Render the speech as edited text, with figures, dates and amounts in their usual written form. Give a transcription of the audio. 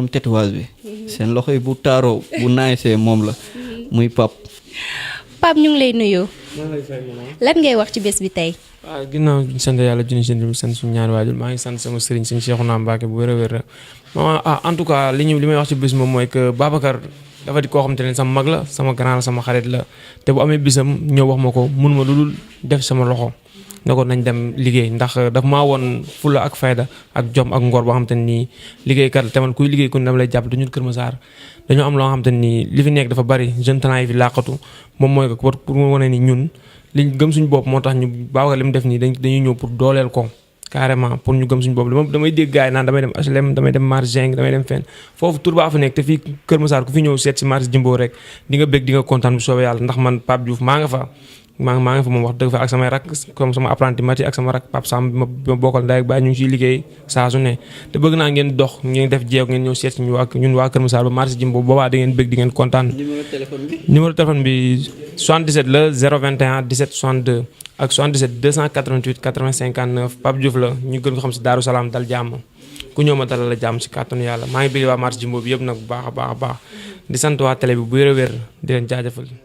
borom tatouage bi seen loxo yi bu taaroo bu naayisee moom la muy Pape. Pape ñu ngi lay nuyu. lan ngay wax ci bés bi tey. waaw ginnaaw sant yàlla junni sant suñu ñaari waajur maa ngi sant sama sëriñ suñu Cheikhouna Mbacké bu wér a wér maman en tout cas li may wax ci bés moom mooy que Babacar dafa di koo xamante ne sama mag la sama grand la sama xarit la te bu amee bisam ñëw wax ma ko mun ma lu dul def sama loxo ne ko nañ dem liggéey ndax daf maa woon fulla ak fayda ak jom ak ngor boo xamante ne nii liggéeykat la te man kuy liggéey ku ne dama lay jàpp te ñun Kër Massar dañoo am loo xamante ne nii li fi nekk dafa bari jeune talent yi fi làqatu moom mooy que pour mu wane ni ñun liñ gëm suñu bopp moo tax ñu Babacar li mu def nii dañuy ñëw pour dooleel ko carrément pour ñu gëm suñu bopp damay dégg gars yi naan damay dem HLM damay dem marché Zing damay dem fenn foofu tur baa fa nekk te fii Kër Massar ku fi ñëw seet si marché Jimbo rek di nga bëgg di nga kontaan bu soobee yàlla ndax man Pape Diouf maa nga fa moom wax dëgg fa ak samay rak comme sama apprenti Mati ak sama rak Pape Sam bi ma bokkal ndey ak baay ñu ngi ciy liggéey saa su ne te bëgg naa ngeen dox ngeen def jéego ngeen ñëw seet si ñun waa Kër Massar ba marché Jimbo boobaa da ngeen bëgg di ngeen kontaan. numéro téléphone bi 77 la 021 17 62 ak 77 288 80 59 Pape Diouf la ñu gën ko xam si Daaru Salaam dal jàmm ku ñëw ma dalal la jàmm si kàttanu yàlla maa ngi bëgg waa marché Jimbo bi yëpp nag bu baax a baax di sant waa télé bi bu wér a wér di leen jaajëfal